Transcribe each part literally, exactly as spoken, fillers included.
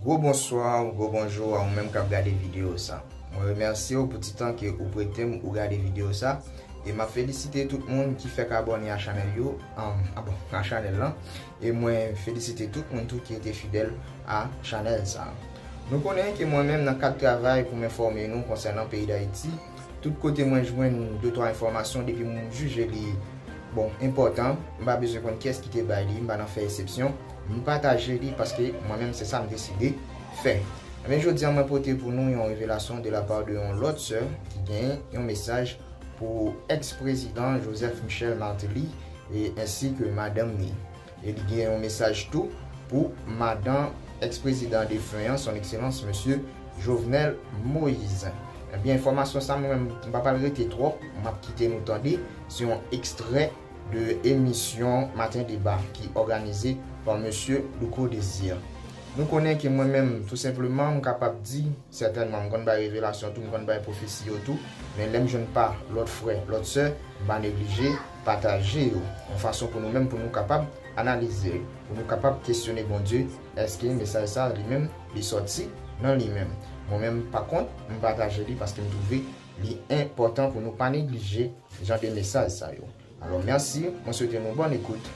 Gwo bonswa ou gwo bonjou a ou menm k ap gade videyo sa. Mwen remèsye w pou ti tan ke ou prete m ou gade videyo sa. E m ap felisite tout moun ki fèk abòne a chanèl yo, um, abò-, a chanèl lan. E mwen felisite tout moun tou ki rete fidèl a chanèl sa. Nou konnen ke mwen menm nan kad travay pou m enfòme nou konsènan peyi Dayiti, tout kote mwen jwenn de twa enfòmasyon depi m jije li, bon, enpòtan, m pa bezwen konn kiyès ki te bay li, m pa nan fè eksepsyon, m pataje li paske mwen menm se sa m deside fè. Ebyen, jodi a mwen pote pou nou yon revelasyon de la part de yon lòt sè ki gen yon mesaj pou ex-prezidan Joseph Michel Martelly e ensi ke madanm ni. E li gen yon mesaj tou pou madan ex-prezidan defen an, son ekselans mesye Jovenel Moïse. Ebyen, enfòmasyon sa mwen menm m pa pral rete twòp, m ap kite nou tande, se yon ekstrè de emisyon Maten Deba ki òganize pa mesye Louko Désir. Nou konnen ke mwen menm, tou senpleman, m kapab di, sètènman, m konn bay revelasyon tou, m konn bay pwofesi yo tou, men lè m jwenn pa lòt frè, lòt sè, m pa neglije pataje yo, yon fason pou nou menm, pou nou kapab analize, pou nou kapab kesyone Bondye, èske mesaj sa li menm, li sòti nan li menm. Mwen menm, pa kont, m pataje li paske m twouve li enpòtan pou nou pa neglije jan de mesaj sa yo. Alò, mèsi, mwen swete nou bòn ekout.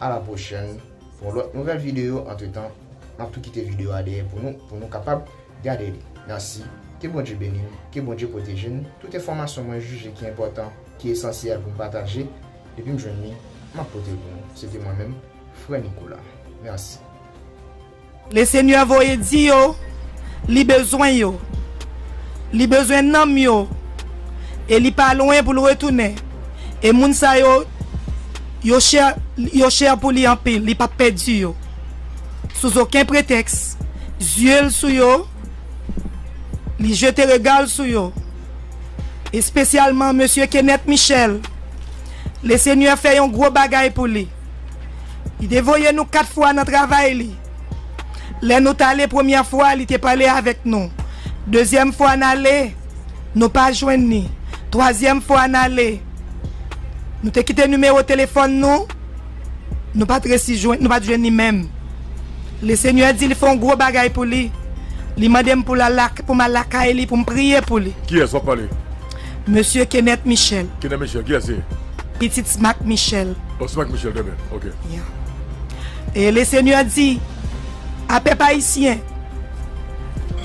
A la pwochèn pou yon lòt nouvèl videyo. Antretan, m ap tou kite videyo a dèyè pou nou, pou nou kapab gade li. Mèsi. Ke Bondye beni n, ke Bondye pwoteje n. Tout enfòmasyon mwen jije ki enpòtan, ki esansyèl pou m pataje, depi m jwenn li, m ap pote l pou nou. Se te mwen menm, Frè Nicolas. Mèsi. Lesenyè voye di yo, li bezwen yo. Li bezwen nanm yo. E li pa lwen pou l retounen. E moun sa yo, yo chè, yo chè pou li anpil. Li p ap pèdi yo. Sou okenn pretèks, zye l sou yo, li jete rega l sou yo. Espesyalman mesye Kenneth Michel. Lesenyè fè yon gwo bagay pou li. Li te voye nou kat fwa nan travay li. Lè nou t ale premyè fwa, li te pale avèk nou. Dezyèm fwa n ale, nou pa jwenn li. Twazyèm fwa n ale, nou te kite nimewo telefòn nou, nou pa t resi jwenn, nou pa t jwenn li menm. Lesenyè di li fè yon gwo bagay pou li. Li mande m pou l al lak-, pou m al lakay li, pou m priye pou li. Kiyès w ap pale? Mesye Kenneth Michel. Kenneth Michel, kiyès se? Pitit Smack Michel. Oh, Smack Michel, trè byen. Ok. Yeah. E Lesenyè di, a pèp ayisyen,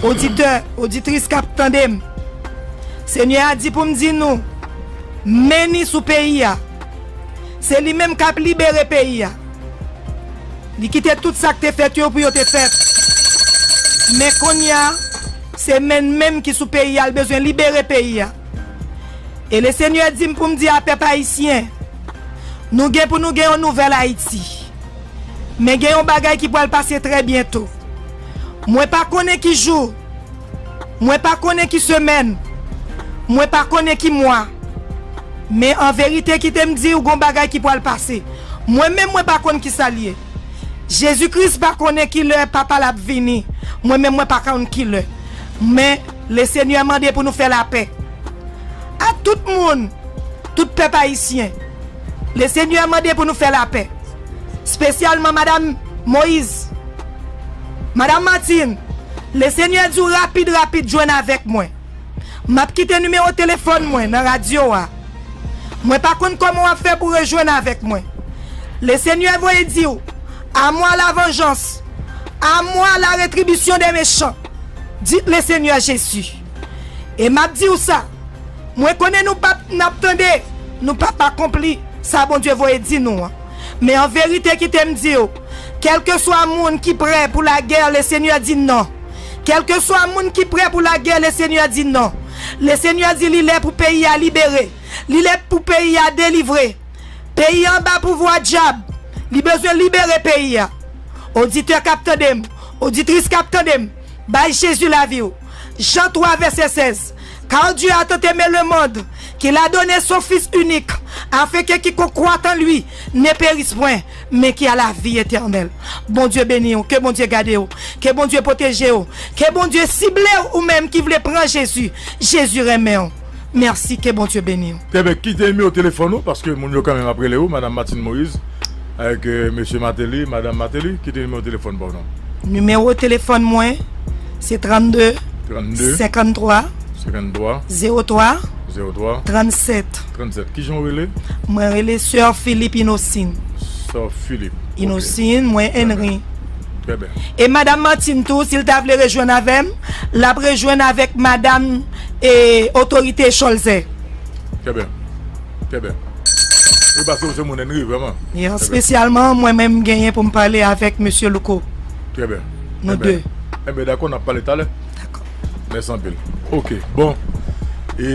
oditè, oditris k ap tande m, Senyè a di pou m di nou, men ni sou peyi a. Se li menm k ap libere peyi a. Li kite tout sa k te fèt yo pou yo te fèt. Men kounye a, se men menm ki sou peyi a, l bezwen libere peyi a. E Lesenyè di m pou m di a pèp ayisyen, nou gen pou nou gen yon nouvèl Ayiti. Men gen yon bagay ki pral pase trè byento. Mwen pa konnen ki jou, mwen pa konnen ki semèn, mwen pa konnen ki mwa. Men an verite, kite m di w, gon bagay ki pral pase. Mwen menm, mwen pa konn ki sa l ye. Jezi Kris pa konnen ki lè Papa l ap vini. Mwen menm, mwen pa konn ki lè. Men, Lesenyè mande pou nou fè lapè. A tout moun, tout pèp ayisyen, Lesenyè mande pou nou fè lapè. Espesyalman Madanm Moïse, Madanm Martine, Lesenyè di w rapid, rapid, jwenn avèk mwen. M ap kite nimewo telefòn mwen nan radyo a. Mwen pa konn kòman w ap fè pou rejwenn avèk mwen. Lesenyè voye di w, à moi la vengeance, à moi la rétribution des méchants, dit le Seigneur Jésus. E m ap di w sa, mwen konnen nou p ap, n ap tande, nou p ap akonpli sa Bondye voye di nou an. Men an verite, kite m di w, kèlkeswa moun ki prè pou lagè, Lesenyè di non. Kèlkeswa moun ki prè pou lagè, Lesenyè di non. Lesenyè di li lè pou peyi a libere. Li lè pou peyi a delivre. Peyi a anba pouvwa dyab. Li bezwen libere peyi a. Oditè k ap tande m, oditris k ap tande m, bay Jezi lavi w. Jan twa vèsè sèz. Car Dieu a tant aimé le monde qu'il a donné son Fils unique, afin que quiconque croit en lui ne périsse point, mais qu'il a la vie éternelle. Bondye beni w, ke Bondye gade w, ke Bondye pwoteje w, ke Bondye sible w, ou menm ki vle pran Jezi. Jezi renmen w. Mèsi, ke Bondye beni w. Trè byen, kite nimewo telefòn ou, paske moun yo kanmenm ap rele w, Madanm Martine Moïse, avèk, euh, Mesye Martelly, Madanm Martelly, kite nimewo telefòn ba w non. Nimewo telefòn mwen, se trannde, trannde, senkanntwa, senkanntwa, zewo twa, zewo twa, trannsèt. trannsèt. Kijan w rele? Mwen rele Sè Philippe Inosin. Sè Philippe. Ok. Inosin, mwen Henry. Trè byen. E Madanm Martine tou, si l ta vle rejwenn avè m, l ap rejwenn avèk Madanm e Otorite Cholzè. Trè byen. Trè byen. Wi, paske ou se moun Henry, vrèman. Yeah, espesyalman, mwen menm genyen pou m pale avèk Mesye Louko. Trè byen. Nou Trè byen. De. Enben, dakò, n ap pale talè. Dakò. Mèsi anpil. Ok, bon. E